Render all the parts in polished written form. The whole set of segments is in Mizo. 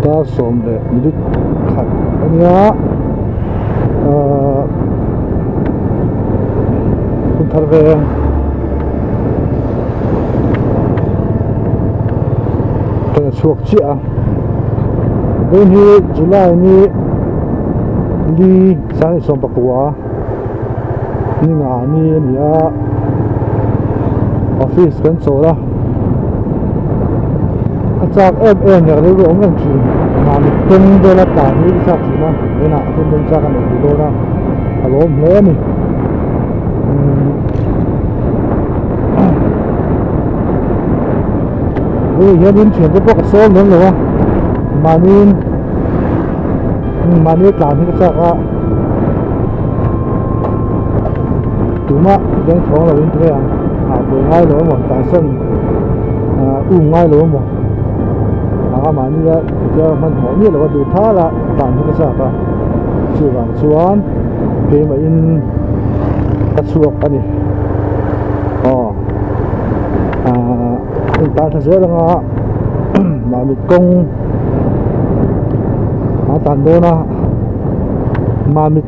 Dar sawm leh minute khat a nia ahh hun thar veng ka la chhuak chiah a vawiin hi July ni li sang sawm pakua ni nga ni a ni a office kan chawl a a chak em em leh rilru awm reng thin mahni kawng vela tlan hi ka chak thin a tunah hun dawn chak a nei thei dawn a a lawm hle a ni hei hianin thiante pawh ka sawn lem lo a mahniin mahni tlan hi ka chak a. Tuma veng thawng lo in ti mai ang ah buai ngai lo emaw tlansan ah um ngai lo emaw anga mahni a chiar hmanhmawh miah lo a duh thal a tlan hi ka chak a chuvang chuan keimah in ka chhuak a ni aw ah hei tan tha zel anga mahni kawng a tlan dawn a. Mamit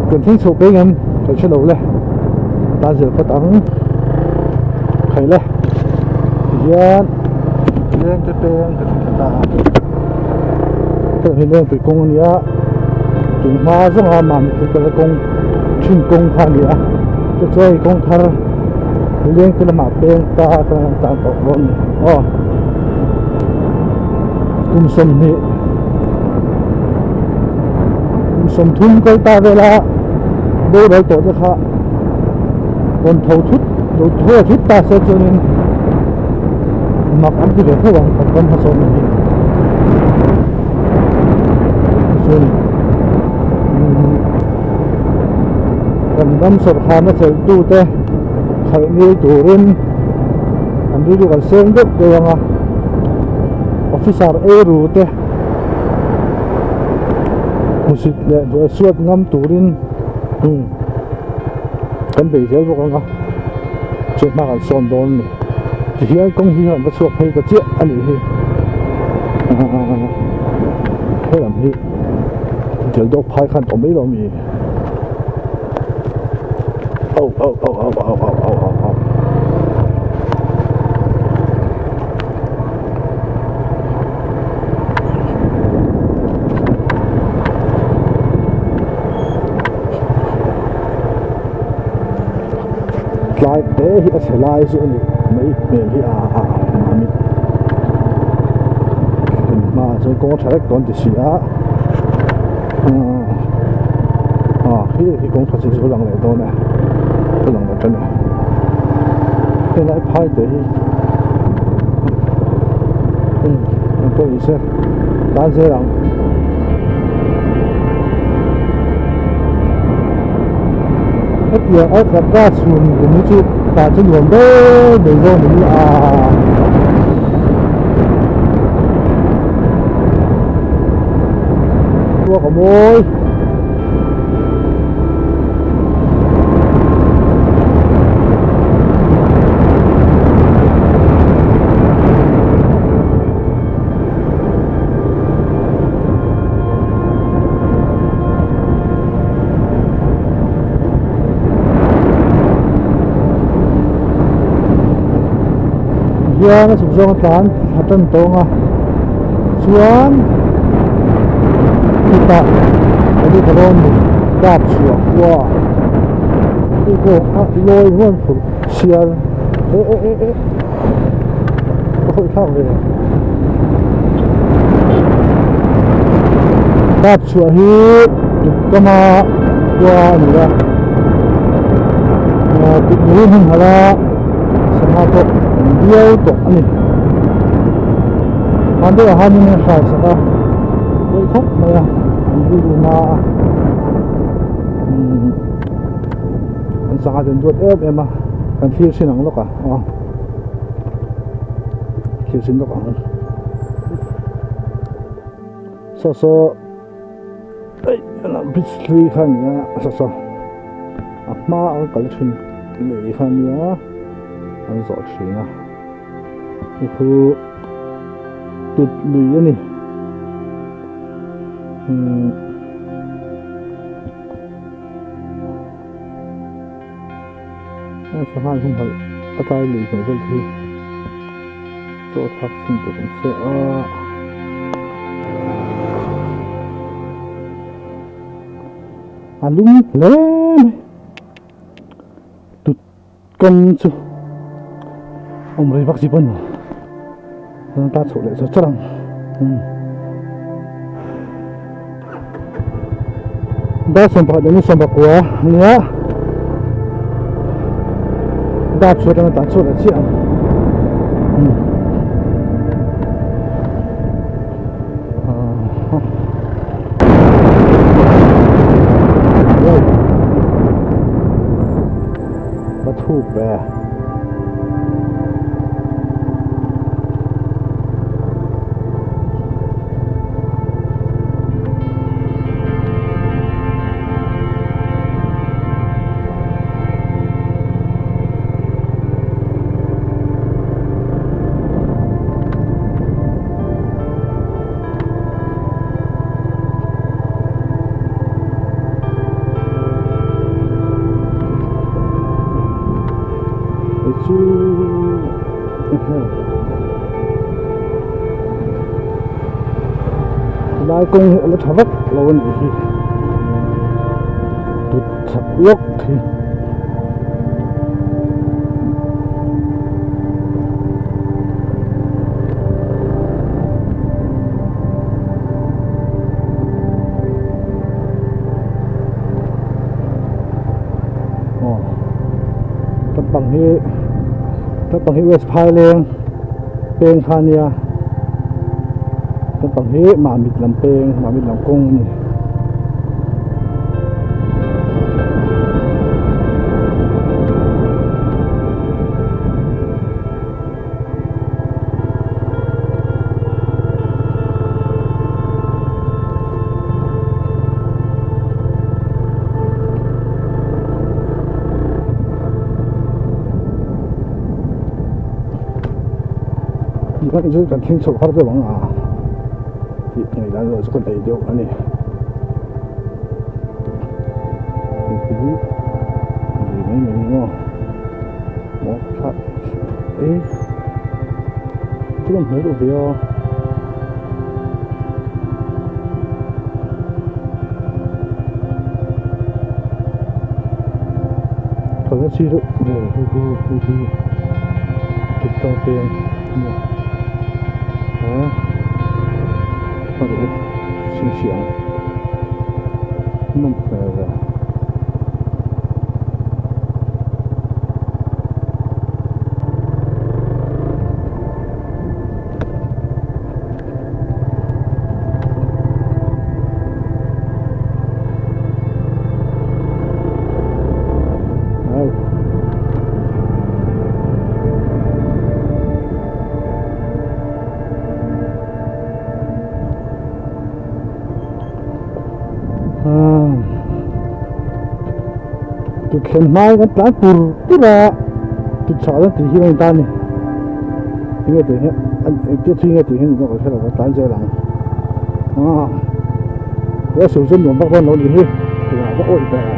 kan thleng chhoh peng em kan hre lo le tan zel phawt ang khai le tihian leng te peng ka thleng thla ta a heng hi lengpui kawng a ni a tun hma zawnga mamit hi kal kawng thin kawng kha a ni a tichuan hei kawng thar leng te lamah peng ta atanga an tan tawh dawn a ni aw kum sawmhnih. Sawmthum kal ta vela boral tawh te kha rawn tho thut lo tho thut ta se chuanin mak an ti ve tho ang kan ram hmasawn hi chuan kan ram sawrkhana chelh tu te khalh ngil turin an rilru kan seng deuh deuh ang a officer ei ru te. Hmusit leh hnuai suat ngam turin kan bei zel bawk ang a chuan hma kan sawn dawn a ni tihian kawng hi an va chhuak phei ta chiah a nih hi helam hi tel dawk phai khan awm mai lo a mi oh oh oh oh oh oh oh oh oh. Tlai te hi a chhe lai chu a ni mai hmel hi a a mahni hmaah chuan kawng a tha vek dawn ti si a ah khi khi kawng tha chu a lang leh dawn e a lang leh tan e helai phai te hi eng pawh ni se tan zel ang hetiang a ka chhun kum hi chu tah chu nuam ber mai zawng ni a. Chhuak a mawi. Hian a chhuk zawng a tlan thla tan tawng a chuan khitah a ni ka rawn ni kap chhuah khua hei pawh a lawi huan phurh sial eh eh eh eh ka khawih thlak ve kap chhuah hi tukkama khua a ni a tukmui hmun hala sangha pawh an viau tawh a ni hman deuhah hianin an hrai sak a pawi khawp mai a an rilru na a umm an sangha chu an duat em em a kan thlir thin ang lawk a aw thlir thin lawk ang saw saw eih bridge hlui kha a ni a saw saw a hma ang kal thin lei kha a nia an zawh thin a hei chu tut lui a ni. Umm sangha humhalh a tlai lui hmel vel hi chaw thlak chhin tur an hria a. A lum hle mai tut kawng chu awm rei vak si pawn ta chhoh leh char char ang umm dar 11 leh ni 19 ania dar chhuat atanga tan chhuat leh chiah ang umm Va thuk ve. Hei chu helai kawng hi a la tha vak lo a nih hi tut chak lawk hi. Aw lampang hi lampang hi west phaileng peng kha a nia lampang hi mahmit lam peng mahmit lam kawng a ni. Chu kan thleng chhoh har deuh ang a tih ngaihdan erawh chu ka nei deuh a ni. Hei hi mai mai maw maw thla e chu kan hmel deuh ve a. Kalna chi deuh vel hi chu hei hi tawngtaw peng a ni a a rawh chhinchhiah ang nawm hmel ve. Thuthleng hmai kan tlan tur tur a tutchhah dawn tih hi a ni ta a ni enge tih hi engtia thui nge tih hi ka hre lo ka tlan zel ang a sawi chu nuam vak dawn lo nih hi tunah ka awih ber a.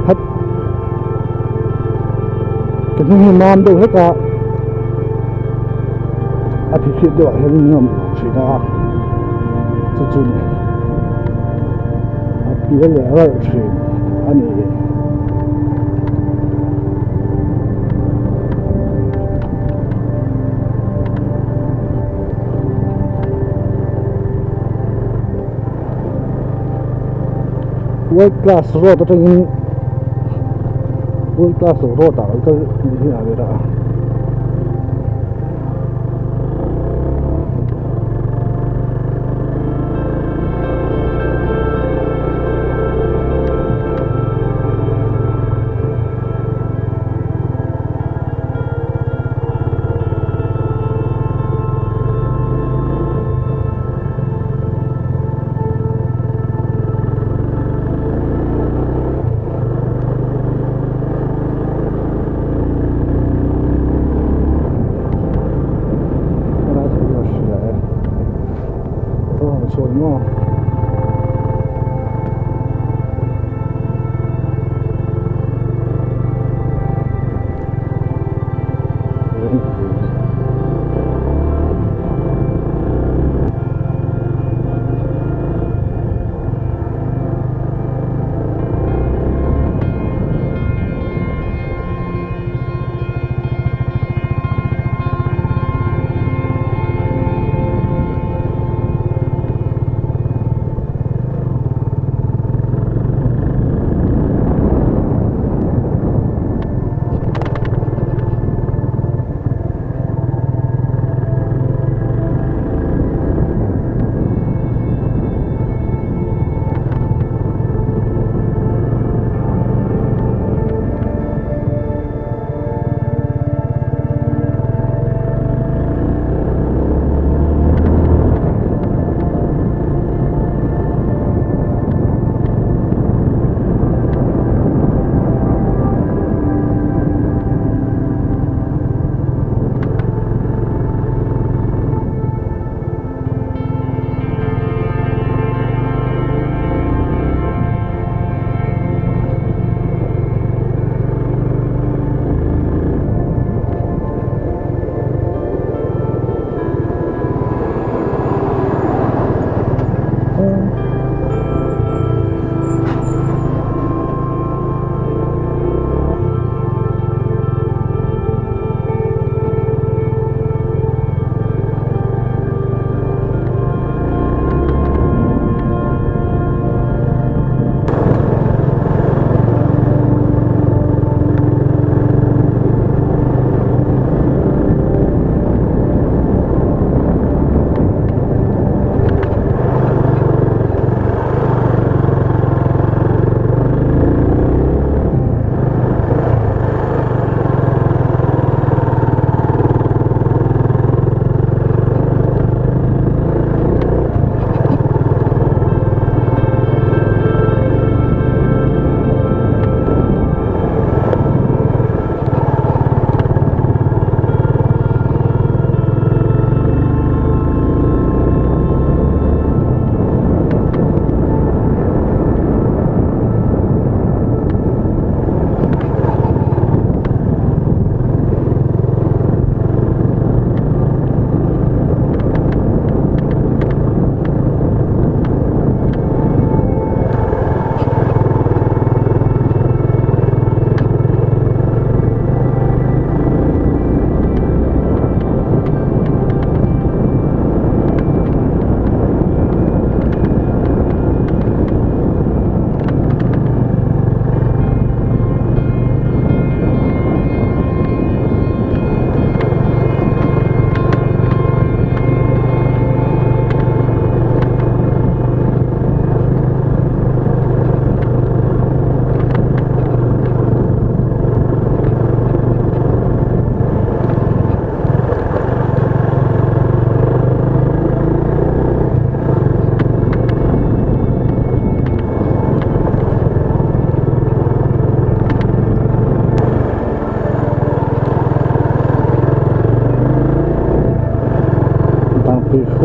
Hat ka hnung hi mam deuh hlek a a phihphih deuh ah hian ngam lo thin a chu chu ni a pial leh ralh thin a ni. World class road atangin world class road ah kan kal ni hi a ber a.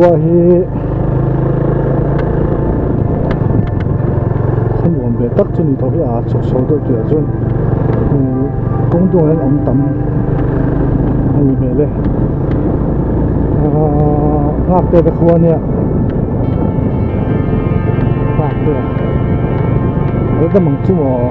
Khua hi khaw nuam ve tak chu ni tho hi a chhuk chho deuh tih ah chuan kawng dung ah hian awm tam a nih hmel e ahh nghak te te khua nia nghak te a la dam ang chu maw.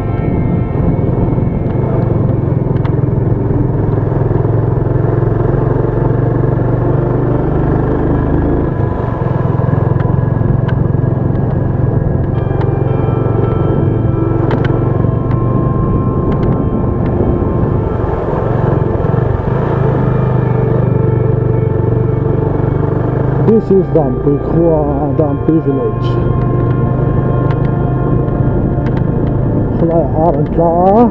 This is Dampui khua Dampui village khawlaiah ar an tla a.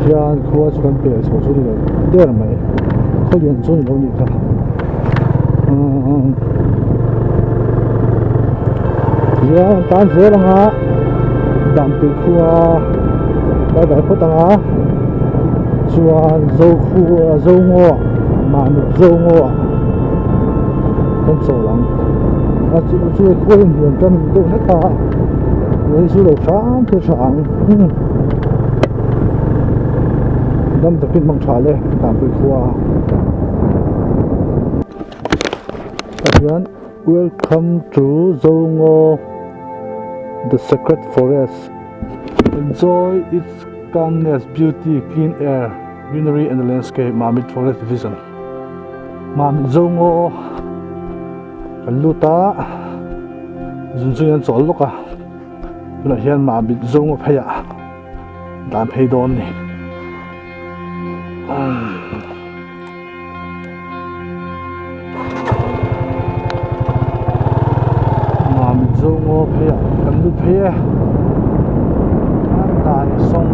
Hian khua chu kan pel chho chu ni lo der mai khaw lian chu ni lo nih kha hian an tan zel ang a Dampui khua bye bye phawt ang a chuan Zokhua Zongaw mahni Zongaw kan chawl ang a chu chu khua hi hniam tan deuh hlek a lei chu lo hram thei tha ang dam takin hmang tha le Dampui khua tah hian welcome to Zongaw the sacred forest enjoy its calmness beauty clean air greenery and the landscape Mamit forest division Mamit Zongaw kan lut a zun chu an chawl lawk a tunah hian Mamit Zongaw pheiah dan phei dawn a ni. Mamit Zongaw pheiah kan lut phei e a dai sawng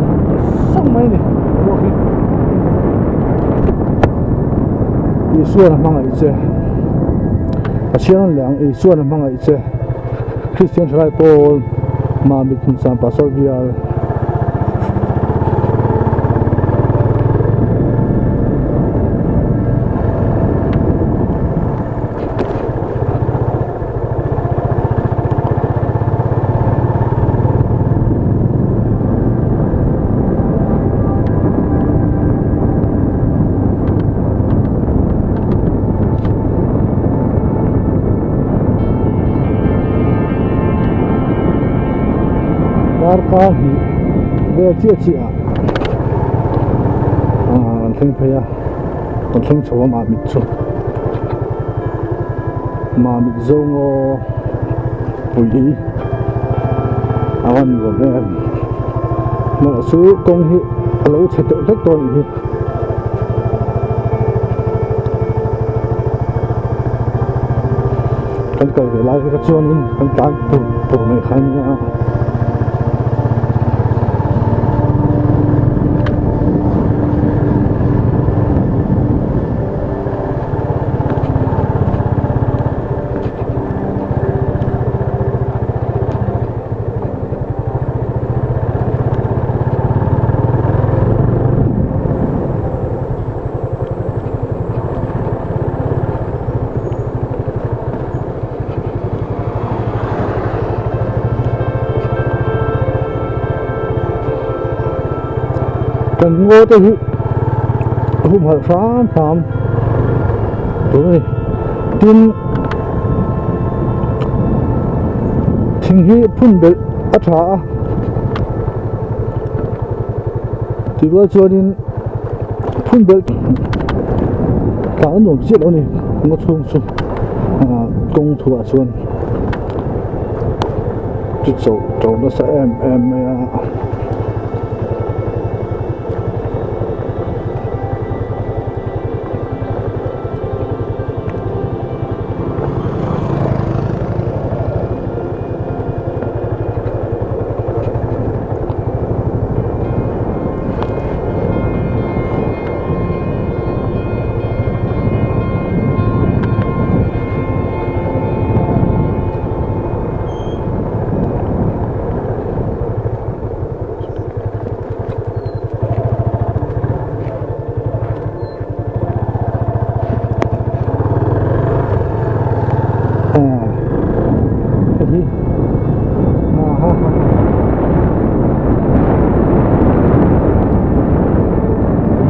sawng mai a ni boruak hi Isuan a hmangaih che Pathian an leh ang Isuan a hmangaih che Kristian thalai pawl Mamit Hmunsang Pastor Bial. Darkar hnih vel chiah chiah ah an thleng phei a an thleng chho a Mamit chu Mamit Zongaw pui a va nuam em erawh chu kawng hi a lo chhe teuh hlek tawh a nih hi. Kan kal ve lai kha chuanin kan tlan pur pur mai kha ania. Kan ngaw te hi humhalh hram hram tur a ni tin thing hi phun belh a tha a tih rual chuanin phun belh tlan a nuam chiah lo a ni ngaw chhung chu ah kawng thuah chuan chu chauh to nasa em em mai a.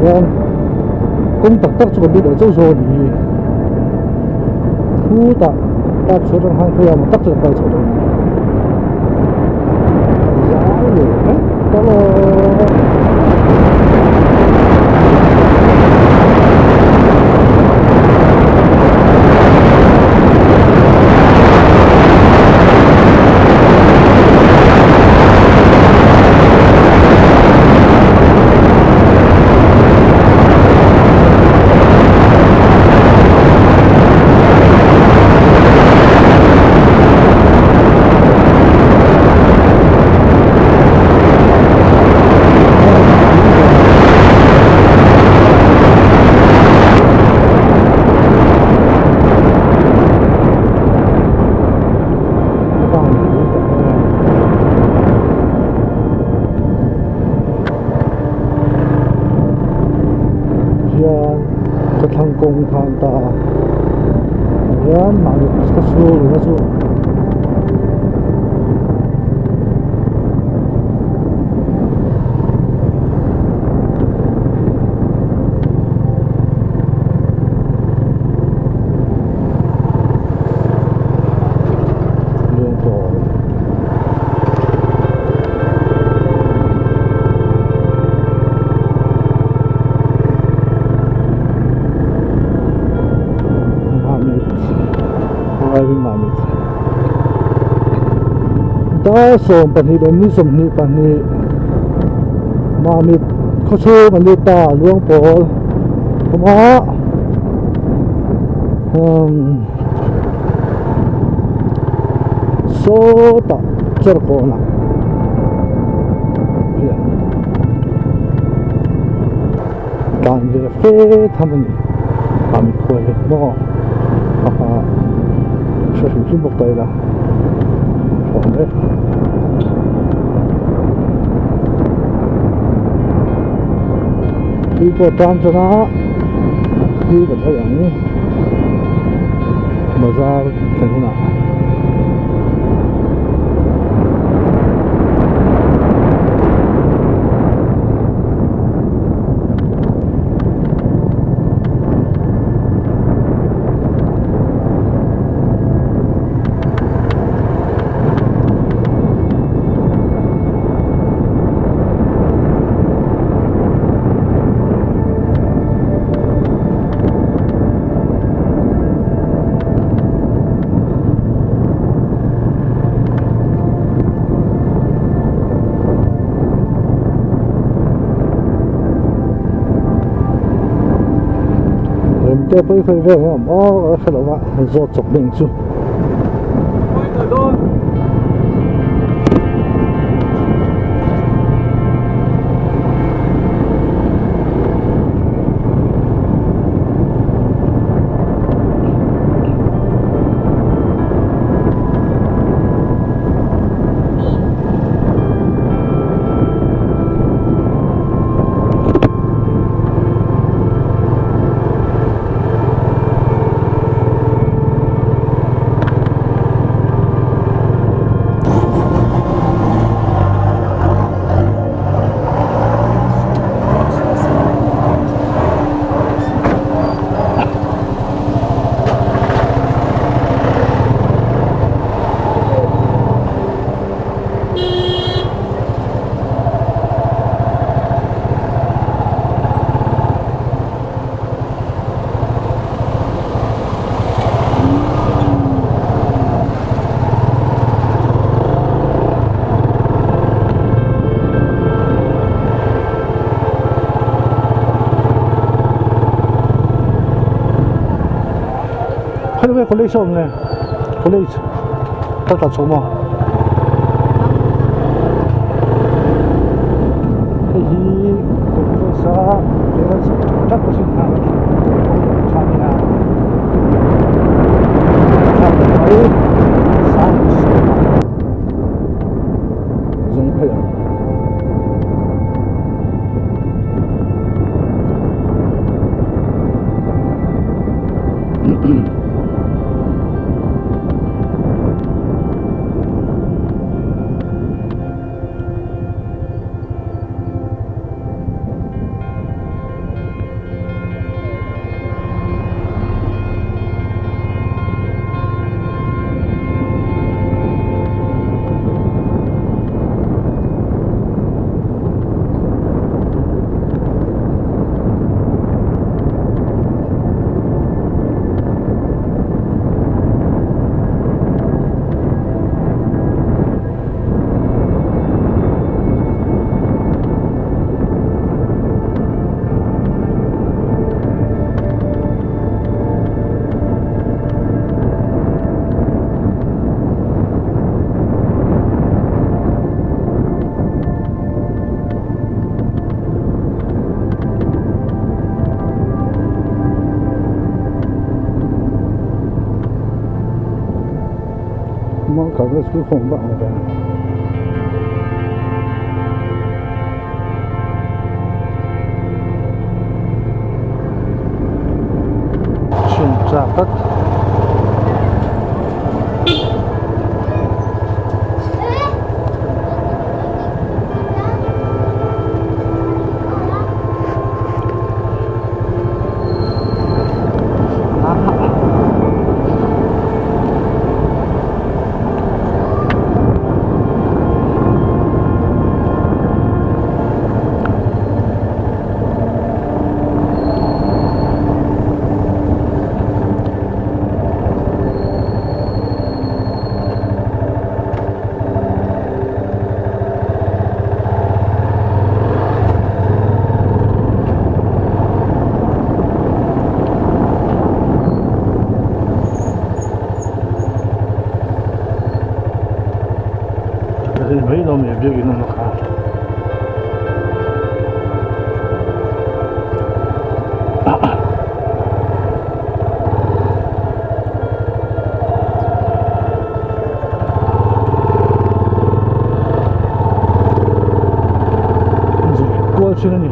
hian kawng tak tak chu kan lut leh chauh zawk a ni hi khutah park chhuat atang khan khawi ang tak chu kan kal chho dawn a ni zai leh vek ta lo. Hian khawthlang kawng kha an ta a tihian mahni khaw chhung luhna chu Dar 12 leh ni 22 Mamit khaw chhung an lut ta luang pawl awm a umm sawtah chair kawnah hian tlan ve fe tham a ni a mikhual hi maw a hre hrim hrim bawk ta ila a awm e. Tui pawh tan tan a tui kan hawi ang bazar thlen hunah. Remte pawh i khawih vel hian awm aw ka hre lo va han zawt chawp deuh ang chu. Khawi college a awm le college ka tla chho maw hei hi college a tak tak a Zung phei ang. Sunday school khawm vak ang ve. Chhin chak tlat. Mai lo mai biakin awm kha. Kual thin a ni.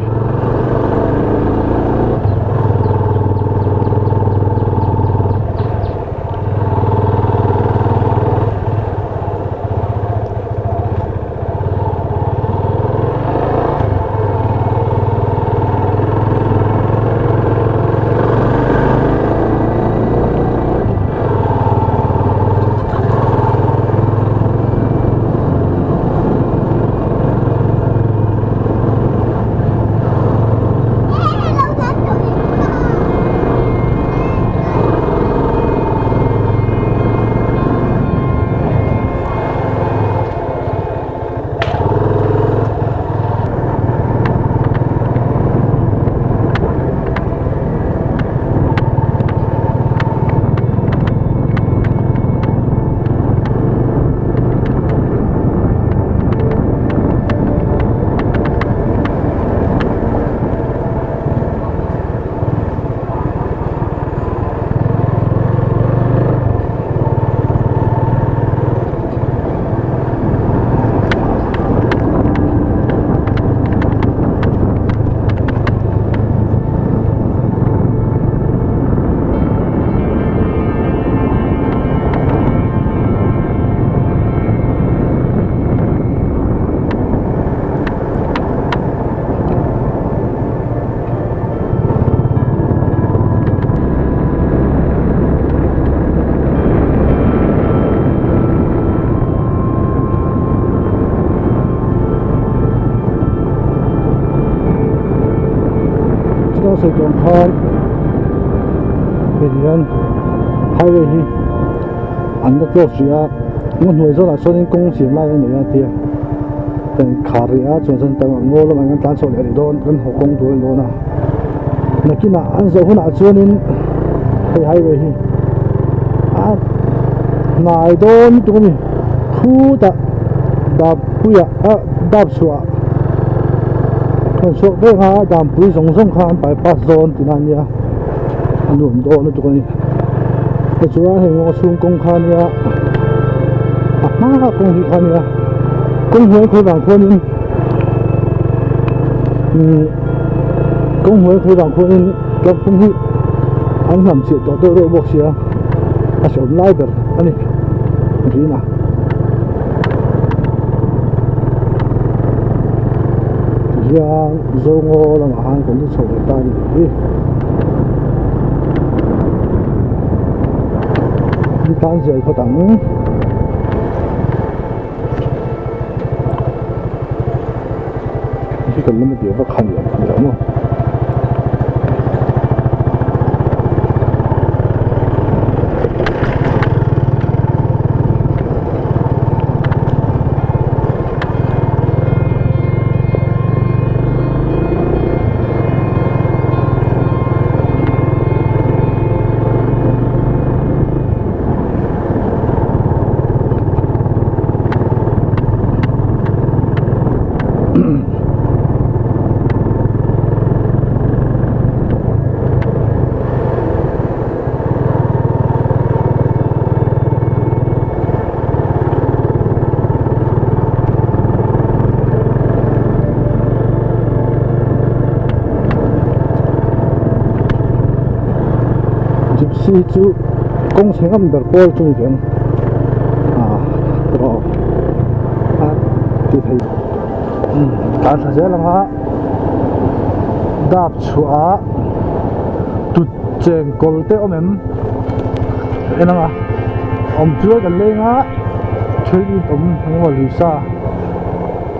Chuan sawi tawh ang khan hei hian highway hi an la close rih a ngaw hnuai zawnah chuanin kawng siam lai a nei a tia kan khar rih a chuan chuan ngaw lamah hian tlan chhuah leh rih dawn kan haw kawng tur a ni dawn a nakinah an zawh hunah chuanin hei highway hi a hnai dawn lutuk a ni khutah dappuiah ah dap chhuah rawn chhuak vek a dampui zawng zawng kha an bypass dawn tihna a nia a nuam dawn lutuk a ni tichuan hei ngaw chhung kawng kha a nia a hma kawng hi kha a nia kawng hnuai khawi vang khuanin umm kawng hnuai khawi vang khuanin tlang kawng hi an hlam chhiah tawh deuh deuh bawk sia a hrehawm lai ber a ni rina. Tihian Zongaw lamah khan kan lu chho leh ta a ni hi. Ni tan zel phawt ang. Hi kan lama dir vak kha ni ang ni lo maw. hi chu kawng chhe ngam ber pawl chu ni teh ang ah erawh a ti thei umm tlan thla zel ang a dap chhuah ah tut cheng kawl te awm em en ang a awm chuan kan leng a thil awm engemaw lui sa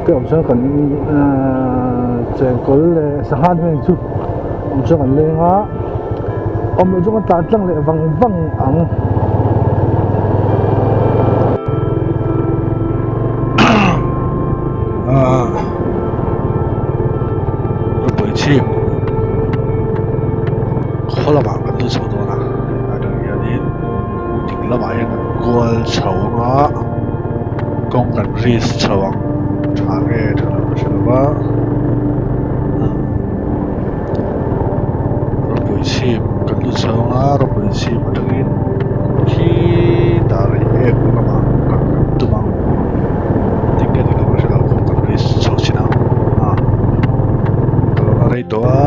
te awm chuan kan ahh chengkawl leh sangha te chu awm chuan kan leng a awm loh chu kan tlan tlang leh vang vang ang. Ahh ropui chhip khaw lamah kan lut chho dawn a atang hianin ding lamah hian kan kual chho ang a kawng kan risk chho ang tha nge tha lo ka hre lo va ropui chhip kan lut chho ang a ropui chhip atangin khi tah rei em lamah kan tum ang tinge ni lo ka hre lo kawng kan risk chho chin ang a ka lo la rei tawh a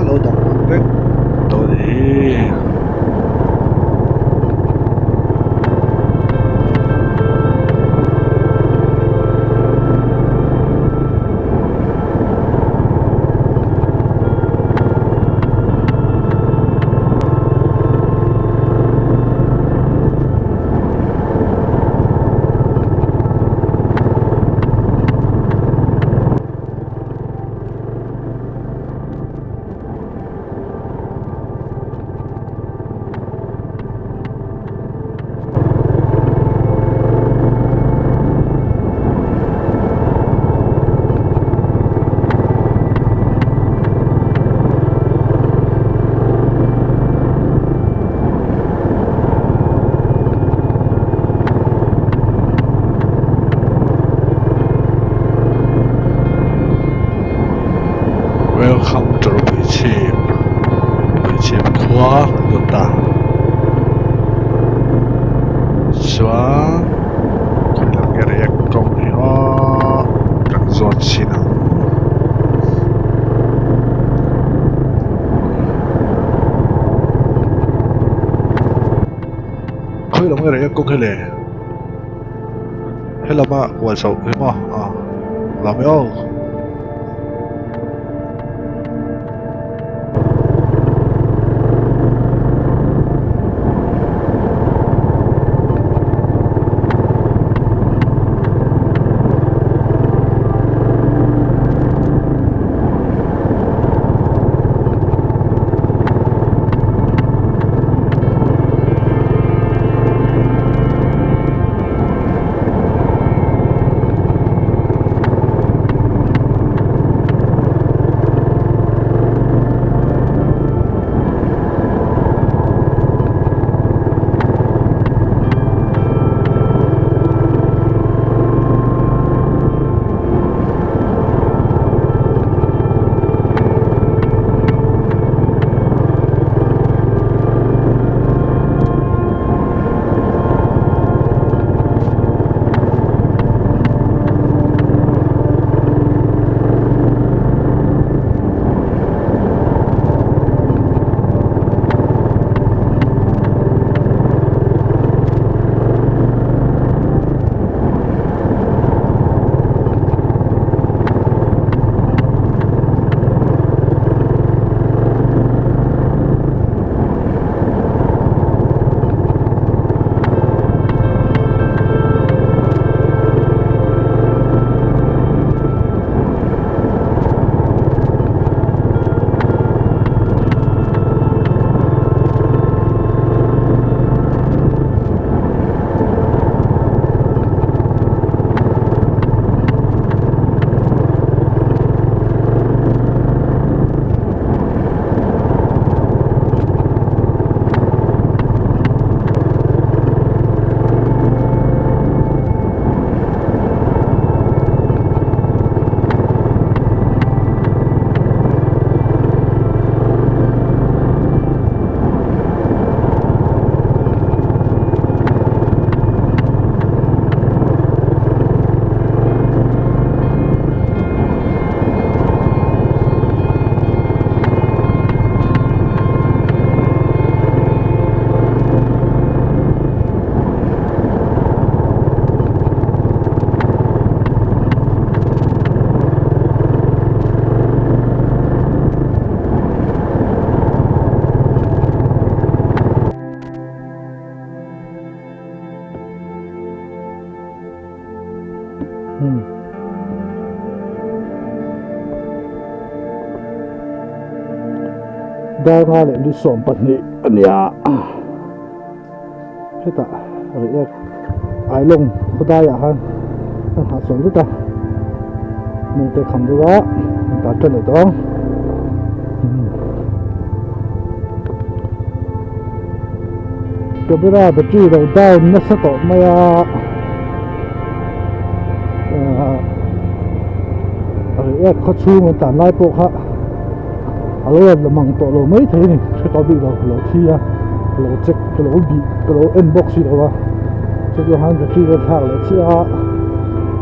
lo dang ang vek tawh a ni hi. Welcome to Rupuichhip Rupuichhip khua kan lut ta chuan khawi lam nge reiek kawng hi aw kan zawt chhin ang. Khawi lam nge reiek kawng hi le? Helama kual chhoh hi maw ah lam e aw. Dar nga leh ni 12 a nia. Hetah reiek Ailawng khawdaiah khan kan hahchawlh vek a, mawngte kham deuh a an tan tan leh tawh ang. Camera battery lo down nasa tawh mai a, reiek khawchhung an tan lai pawh kha a lo rawn la mang tawh lo mai thei a ni hre tawh bik lo ka lo thi a ka lo check ka lo bih ka lo en bawk si lo a chutah khan battery ka thlak leh chiah a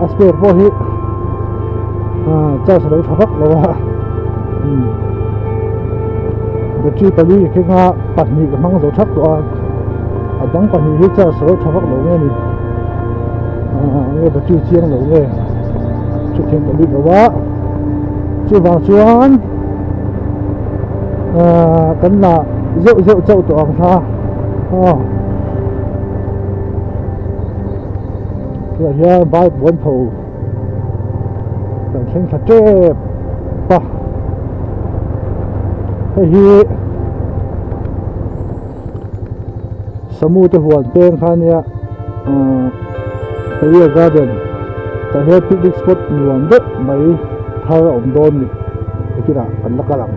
a spare pawh hi ah charge a lo tha vak lo a umm battery pali ka keng a pahnih ka hmang zo thak tawh a a dang pahnih hi charge a lo tha vak lo nge ni ah nge battery chiang lo nge chuthiam ta bik lo a. Chuvang chuan ahh kan la zeuh zeuh chauh tawh ang kha aw tunah hian bike buan tho kan thleng thla tep a hei hi Samu te huan peng kha ania ahh Career Garden tah hian picnic spot nuam deuh mai thar a awm dawn ni hetinah kan la kal ang.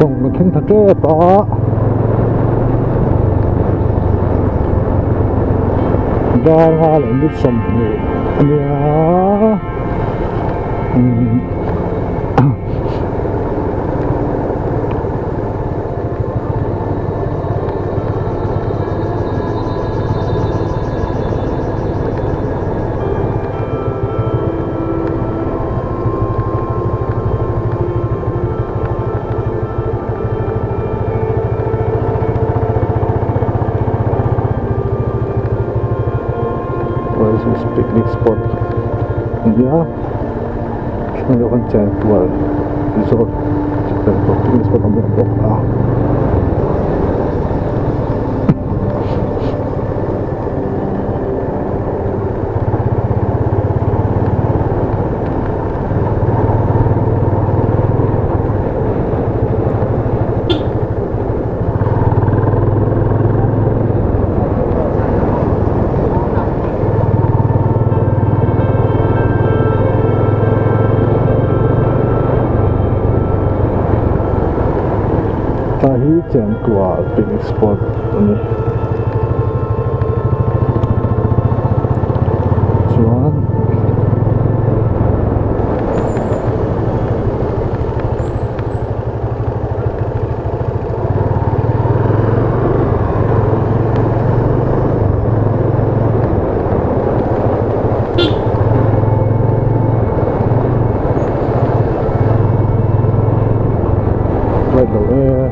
Tawng kan thleng ta tep a dar nga leh minute 20 a nia umm. Picnic spot ania. Thleng deuh khan Chantual resort picnic spot a awm bawk a. Tlai hi Chantual picnic spot a ni chuan Light lo e.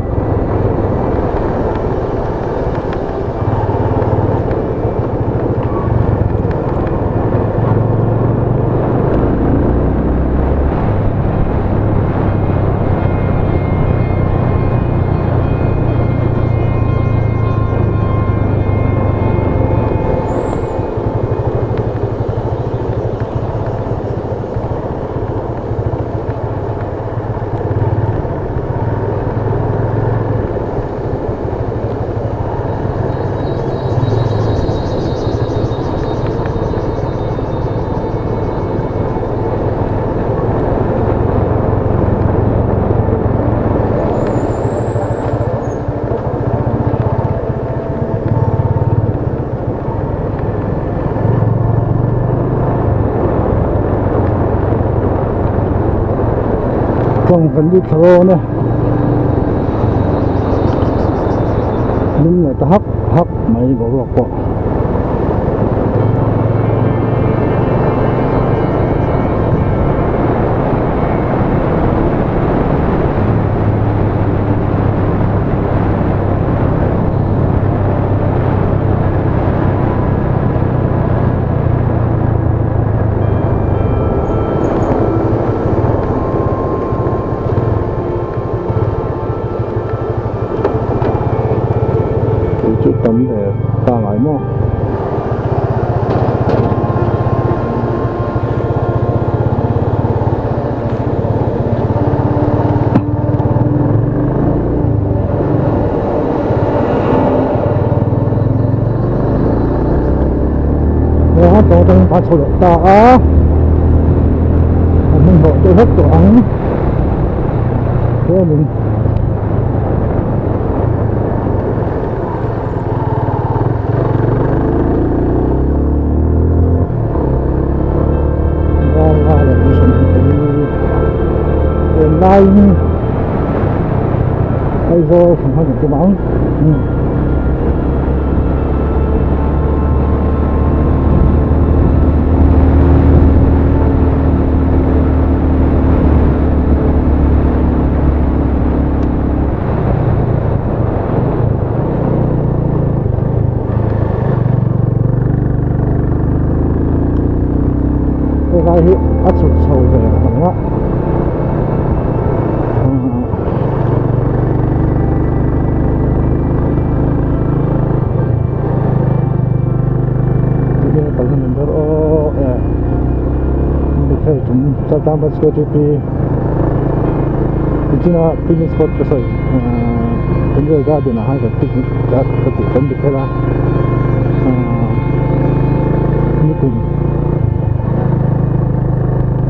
Tlang kan lut thla dawn e lung leh ta hak hak mai boruak pawh. Tui chu tam ve ta ngai maw. Heng tawng atangin khan chho leh ta a a hmanhmawh deuh hlek tawh ang tlemin Banga leh sawmhnih pali en laiin Aizawl thawmhnaw kan tum ang. Helai hi a chhuk chho ve ang a. Tihian a kalna number aw e mi thei tum chaltlang bus K T P tichina picnic spot ka sawi Tundel garden ah khan kan picnic ka tih kan ti kher a nikum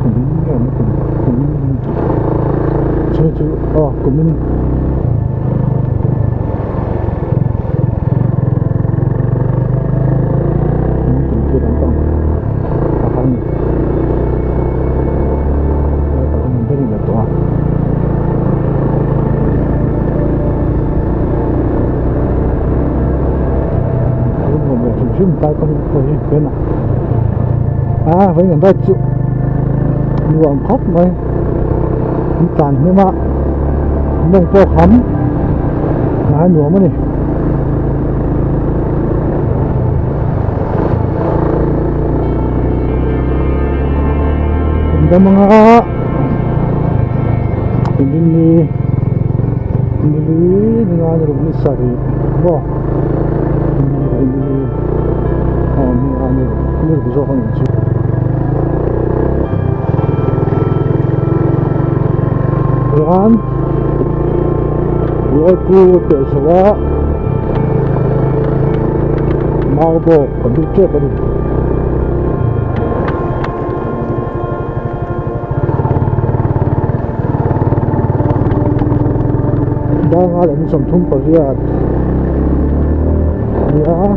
kumin nge nikum kumin chu chu aw kumin. A vawiin an ride chu nuam khawp mai an tlan hnem a mawng pawh a kham a nuam a ni. Dam anga inrinni nili ninga ni ruk ni sarih maw nili aw ninga ni ruk ni ruk zawk a nih chu. Chuan Rualpu pelh chho a mau bawk kan duh tep a ni. Danga leh ni 38 a ni a.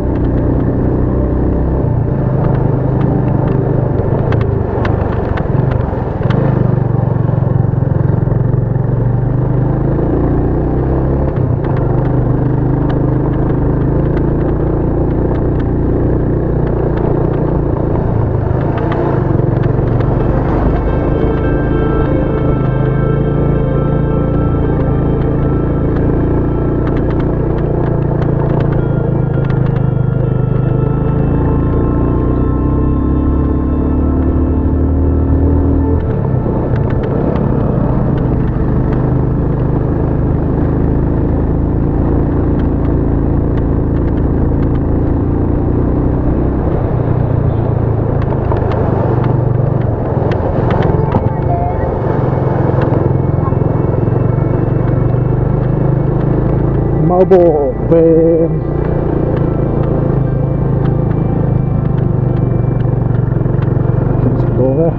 Maubawk veng Dawn e.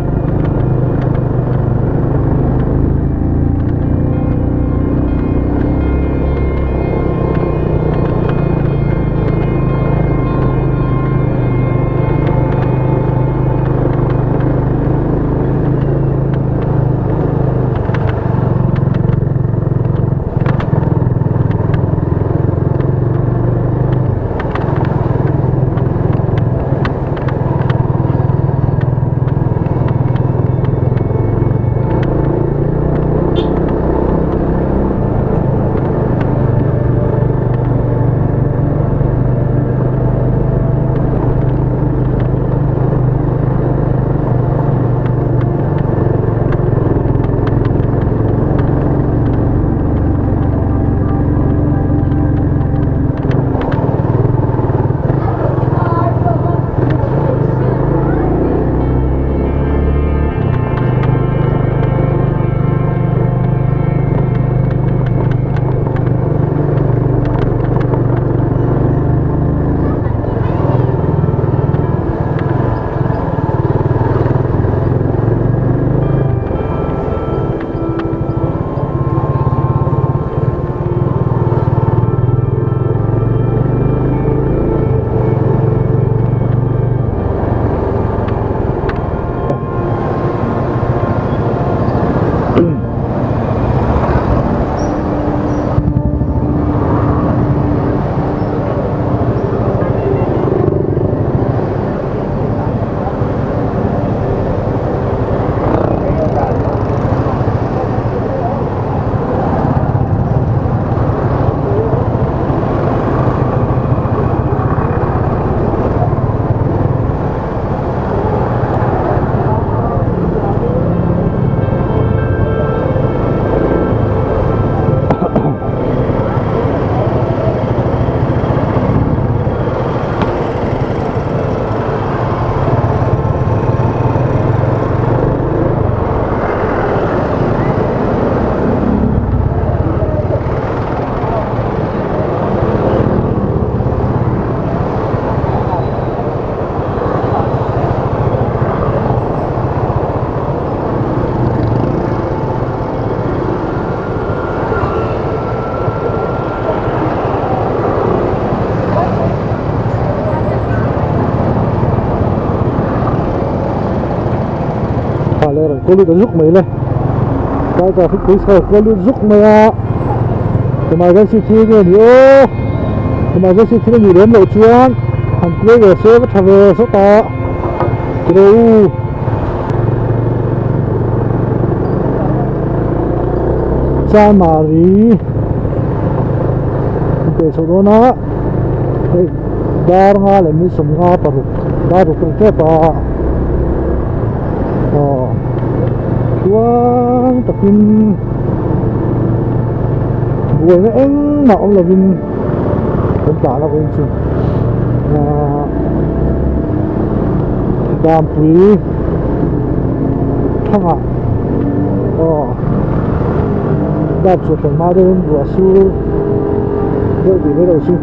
kual lut ta zuk mai le tlai traffic police kha a rawn kual lut zuk mai a emergency thil nge ni aw emergency thil a nih lem loh chuan han kual ve se va tha ve sawt a tiraw u. Chanmari an pe chhoh dawn a hei dar nga leh mi sawmnga paruk dar ruk ang tep a aw tluang takin buaina engmah awm lovin kan tlan a vawiin chu ahh Dampui thangah aw dap chhuah thleng hma deuhin ruah sur deuh tih mai loh chu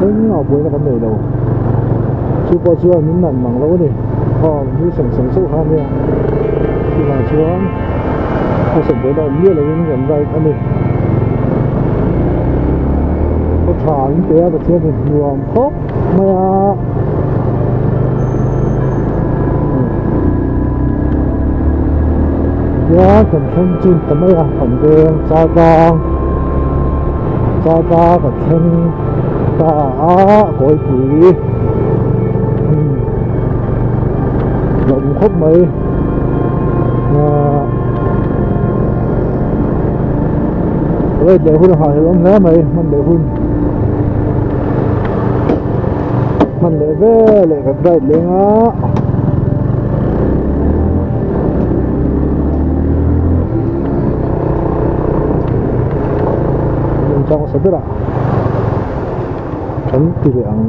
engmah buaina kan nei lo chu pawh chuan min nan mang lo a ni aw nui seng seng chauh kha ania chuvang chuan harsat buaina awm miah lovin kan ride a ni khaw tha an pe a Pathianin nuam khawp mai a. Tichuan kan thleng chin ta mai a kan veng char tlang char tlang kan thleng ta a kawipui umm hlauhawm khawp mai ahh rate leh hun a nghahhlelh awm hle mai hman leh hun. Hman leh veleh kan ride leng a. Chang hmasa berah kan ti leh ang.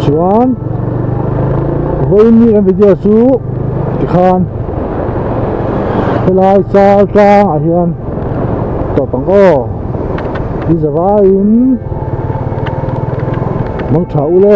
Chuan vawiin ni kan video chu tikhan helai char tlang ah hian tawp ang aw ni zavaiin mangtha ule.